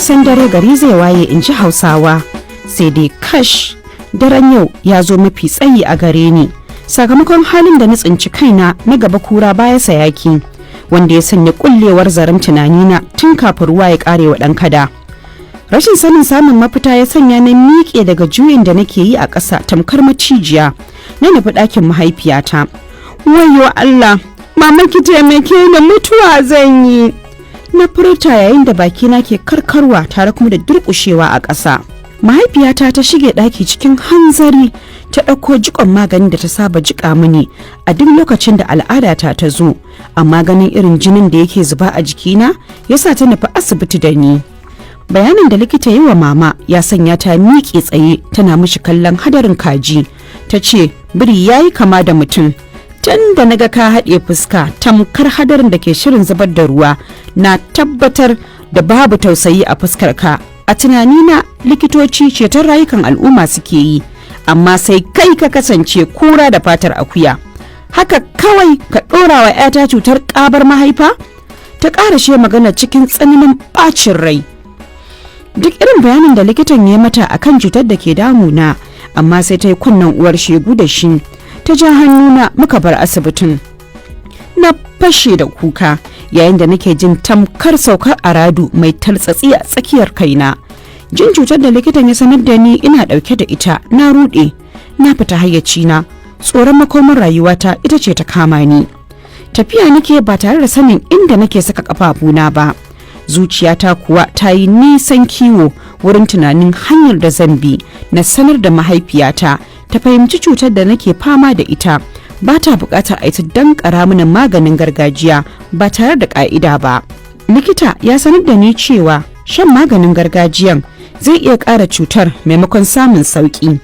Nisan dare gari zai waye, in ji Hausawa. Sai dai kash, daren yau ya zo mafi tsayi a gare ni sakamakon halin da na tsinci kaina na gaba kura baya sayaki, wanda ya sanya kullewar zaren tunanina tun kafin ruwa ya kare wa ɗan kada. Rashin sanin samun mafita ya sanya na miƙe daga juyin da nake yi a ƙasa tamkar macijiya, na nufi ɗakin mahaifiyata. "Wayo Allah, mama, ki taimake ni, mutuwa zan yi," na furta yayin da bakina ke karkarwa tare kuma da durƙushewa a ƙasa. Mahaifiyata ta shige ɗaki cikin hanzari, ta ɗauko jikon maganin da ta saba jiƙa mini a duk lokacin da al'adata ta zo, amma ganin irin jinin da yake zuba a jikina ya sa ta nufi asibiti da ni. Bayanin da likita yi wa mama ya sanya ta miƙe tsaye tana mishi kallon hadarin kaji. Ta ce, "Biri ya yi kama da mutum. Tun da naga ka haɗe fuska tamkar hadarin da ke shirin zubar da ruwa, na tabbatar da babu tausayi a fuskar ka. A tunanina likitoci ceton rayukan al'umma suke yi, amma sai kai ka kasance kura da fatar akuya. Haka kawai ka ɗora wa 'yata cutar ƙabar mahaifa." Ta ƙarashe magana cikin tsananin ɓacin rai. Duk irin bayanin da likitan ya mata akan cutar da ke damuna, amma sai ta yi kunnen uwar shegu da shi. Ta ja hannuna muka bar asibitin. Na fashe da kuka yayin da nake jin tamkar saukar aradu mai taltsatsi a tsakiyar kaina. Jin cutar da likitan ya sanar da ni ina dauke da ita, na rude, na fita hayyacina. Tsoron makomar rayuwata ita ce ta kama ni. Tafiya nake ba tare da sanin inda nake saka kafafuna ba. Zuciyata kuwa ta yi nisan kiwo wurin tunanin hanyar da zan bi na sanar da mahaifiyata ta fahimci cutar da nake fama da ita ba ta bukatar a ita dankara mini maganin gargajiya ba tare da ka'ida ba. Likita ya sanar da ni cewa shan maganin gargajiyan zai iya ƙara cutar maimakon samun sauƙi.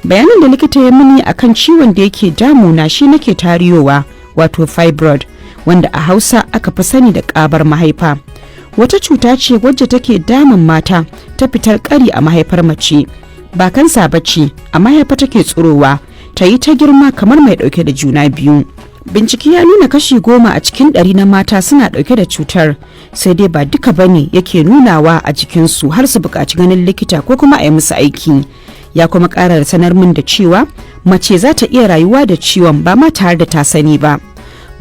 Bayanin da likita ya mini akan ciwon da yake damuna shi nake tariyowa, wato fibroid, wanda a Hausa aka fi sani da ƙabar mahaifa. Wata cuta ce wacce take damun mata, ta fitar ƙari a mahaifar mace. Ba kansa bace, a mahaifa take tsurowa ta yi ta girma kamar mai ɗauke da juna biyu. Bincike ya nuna kashi 10 a cikin 100 na mata suna ɗauke da cutar, sai dai ba duka bane yake nunawa a jikinsu har su buƙaci ganin likita ko kuma a yi musu aiki. Ya kuma ƙara da sanar min da cewa mace za ta iya rayuwa da ciwon ba ma tare da ta sani ba.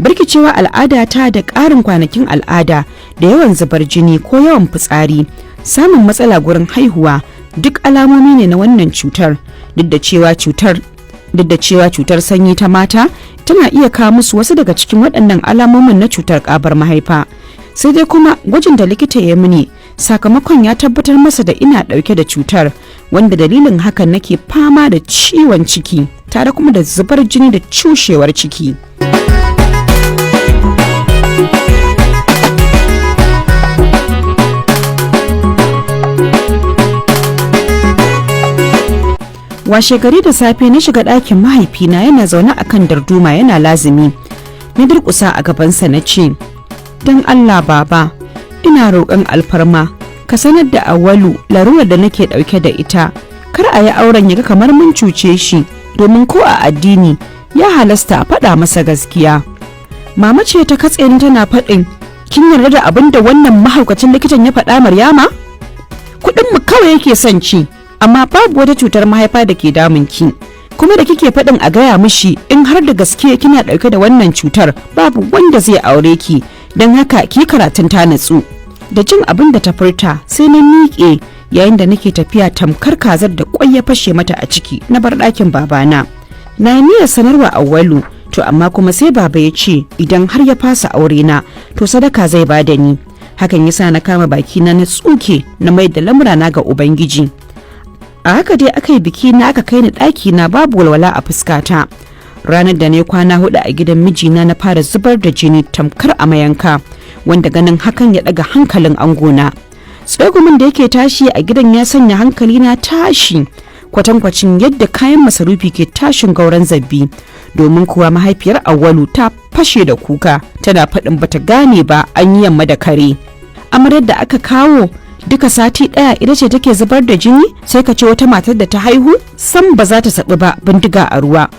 Birkicewa al'ada ta da ƙarin kwanakin al'ada da yawan zubar jini ko yawan fitsari, samun matsala gurin haihuwa, duk alamomi ne na wannan cutar. Duk da cewa cutar sanyi ta mata tana iya kawo musu wasu daga cikin waɗannan alamomin na cutar ƙabar mahaifa, sai dai kuma gwajin da likita ya mini, sakamakon ya tabbatar masa da ina ɗauke da cutar, wanda dalilin hakan nake fama da ciwon ciki tare kuma da zubar jini da cushewar ciki. Washe gari da safe na shiga ɗakin mahaifina, yana zaune a kan darduma yana lazumi. Na durƙusa a gabansa na ce, "Don Allah baba, ina roƙon alfarma ka sanar da Awalu larurar da nake ɗauke da ita. Kar a yi auren ya ga kamar mun cuce shi, domin ko a addini ya halasta a faɗa masa gaskiya." Mama ce ta katse ni tana faɗin, "Kin yarda da abin da wannan mahaukacin likitan ya faɗa, Maryama? Kuɗin mu kawai yake son ci, amma babu wata cutar mahaifa da ke damun ki. Kuma da kike faɗin a gaya mishi, in har da gaske kina ɗauke da wannan cutar, babu wanda zai aure ki. Don haka ki karatun ta natsu." Da jin abin da ta furta, sai na miƙe yayin da nake tafiya tamkar kazar da kwai ya fashe mata a ciki, na bar ɗakin babana. Na yi niyyar sanarwa Auwalu, to amma kuma sai baba ya ce idan har ya fasa aure na, to sadaka zai bada ni. Hakan yasa na kama bakina na tsuke, na mai da lamurana ga Ubangiji. A haka dai aka yi biki na, aka kai ni ɗaki na babu walwala a fuskata. Ranar da na kwana 4 a gidan mijina, na fara zubar da jini tamkar a mayanka, wanda ganin hakan ya ɗaga hankalin angona. Tsegumin da yake tashi a gidan ya sanya hankali na tashi kwatankwacin yadda kayan masarufi ke tashin gauran zabbi, domin kuwa mahaifiyar Auwalu ta fashe da kuka tana faɗin bata gane ba an yi yamma da kare. Amaryar da aka kawo duka sati ɗaya ita ce take zubar da jini sai ka ce wata matar da ta haihu. Sam ba za ta saɓi ba, bindiga a ruwa.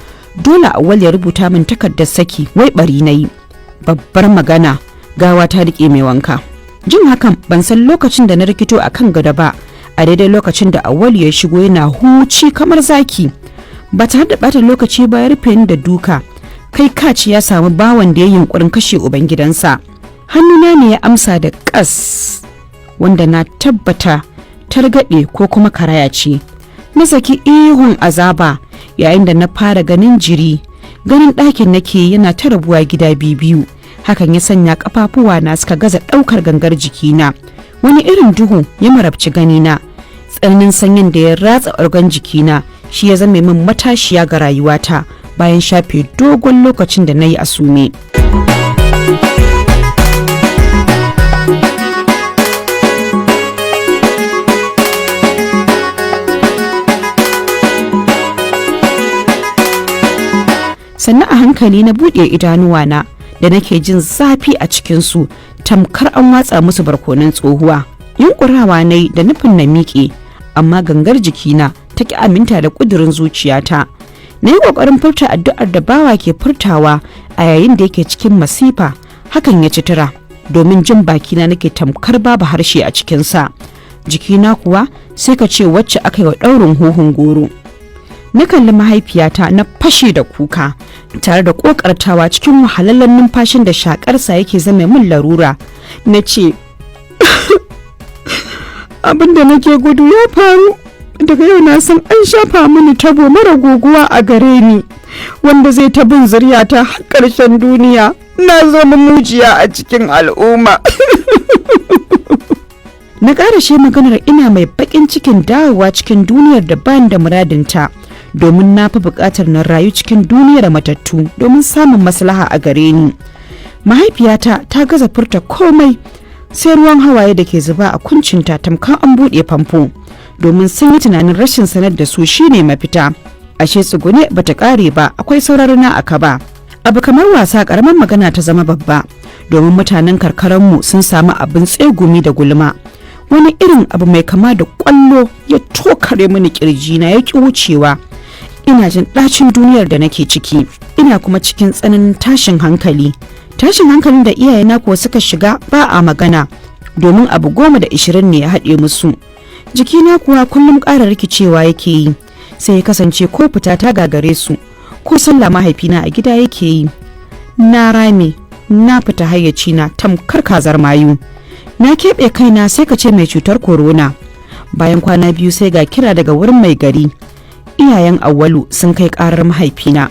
Dole Auwal ya rubuta min takardar saki, wai bari na yi. Babbar magana, gawa ta riƙe mai wanka. Jin hakan, ban san lokacin da na rikito a kan gado ba, a daidai lokacin da Auwalu ya shigo yana huci kamar zaki. Ba tare da bata lokaci ba ya rufe ni da duka, kai kaci ya samu bawan da ya yunkurin kashe ubangidansa. Hannuna ne ya amsa da kas, wanda na tabbata targaɗe ko kuma karaya ce. Na saki ihun azaba yayin da na fara ganin jiri. Ganin ɗakin nake yana ta rabuwa gida biyu. Hakan ya sanya kafafuwa na suka gaza ɗaukar gangar jikina. Wani irin duhu ya marabci ganina. Tsananin sanyin da ya ratsa organ jikina shi ya zame min matashiya ga rayuwata bayan shafe dogon lokacin da na yi a sume. Sannan a hankali na buɗe idanuwana da nake jin zafi a cikinsu tamkar an watsa musu barkonon tsohuwa. Yunkurawa na yi da nufin na miƙe, amma gangar jikina ta ki aminta da ƙudurin zuciyata. Na yi ƙoƙarin furta addu'ar da bawa ke furtawa a yayin da yake cikin masifa, hakan ya ci tura, domin jin bakina nake tamkar babu harshe a cikinsa. Jikina kuwa sai ka ce wacce aka yi wa ɗaurin huhun goro. Na kalli mahaifiyata na fashe da kuka tare da kokartawa cikin wahalallen numfashin da shakarsa yake zame min larura. Na ce, "Abin da nake gudu ya faru. Daga yau na san an shafa mini tabo mara goguwa a gare ni, wanda zai ta bin zuriyata har ƙarshen duniya. Na zama mujiya a cikin al'umma." Na ƙarashe maganar ina mai baƙin cikin dawowa cikin duniyar da ban da muradinta, domin na fi buƙatar na rayu cikin duniyar matattu domin samun maslaha a gare ni. Mahaifiyata ta gaza furta komai sai ruwan hawaye da ke zuba a kuncinta tamkar an buɗe famfo, domin sun yi tunanin rashin sanar da su shine mafita. Ashe tsugune bata ƙare ba, akwai saurarina a kaba. Abu kamar wasa ƙaramin magana ta zama babba, domin mutanen karkararmu sun samu abin tsegumi da gulma. Wani irin abu mai kama da kwallo ya tokare mini kirjina ya ki wucewa. Ina jin ɗacin duniyar da nake ciki, ina kuma cikin tsananin tashin hankali. Tashin hankalin da iyayena kuwa suka shiga ba a magana, domin abu 10 da 20 ne ya haɗe musu. Jikina kuwa kullum ƙara rikicewa yake yi, sai ya kasance ko fita ta gagare su, ko sallah mahaifina a gida yake yi. Na rame, na fita hayyacina tamkar kazar mayu. Na keɓe kaina sai ka ce mai cutar korona. Bayan kwana 2 sai ga kira daga wurin mai gari. Iyayen Auwalu sun kai karar mahaifina,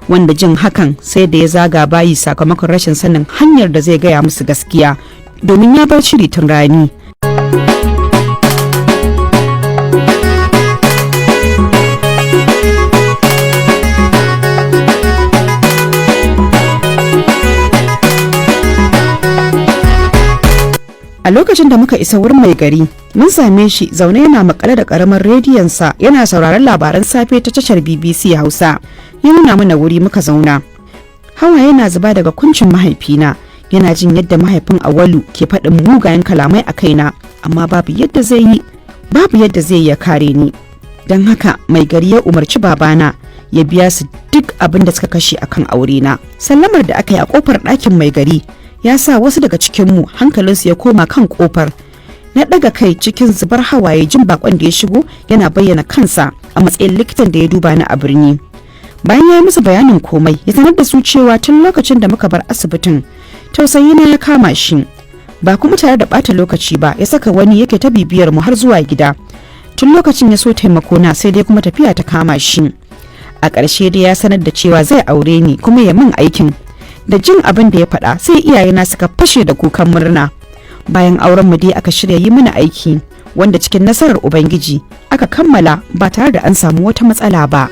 wanda jin hakan sai da ya zaga bayi sakamakon rashin sanin hanyar da zai gaya musu gaskiya, domin ya bar shiri tun rani. A lokacin da muka isa wurin mai gari, mun same shi zaune yana makale da karamar rediyonsa yana sauraron labaran safe ta tashar BBC Hausa. Ya nuna mana wuri muka zauna. Hawa yana zuba daga kuncin mahaifina, yana jin yadda mahaifin Awalu ke faɗin mugayen kalamai a kaina, amma babu yadda zai yi, babu yadda zai ya kare ni. Don haka mai gari ya umarci babana ya biya su duk abin da suka kashe akan aurena. Sallamar da aka yi a kofar ɗakin mai gari ya sa wasu daga cikinmu hankalinsu ya koma kan kofar. Na ɗaga kai cikin zubar hawaye jin bakon da ya shigo yana bayyana kansa a matsayin likitan da ya duba ni a birni. Bayan ya yi musu bayanin komai, ya sanar da su cewa tun lokacin da muka bar asibitin tausayi na ya kama shi. Ba kuma tare da bata lokaci ba ya saka wani yake ta bibiyar mu har zuwa gida. Tun lokacin ya so taimako na, sai dai kuma tafiya ta kama shi. A ƙarshe dai ya sanar da cewa zai aure ni kuma ya min aikin. Da jin abin da ya faɗa sai iyayena suka fashe da kukan murna. Bayan auren mu dai aka shirya yi mini aiki, wanda cikin nasarar Ubangiji aka kammala ba tare da an samu wata matsala ba.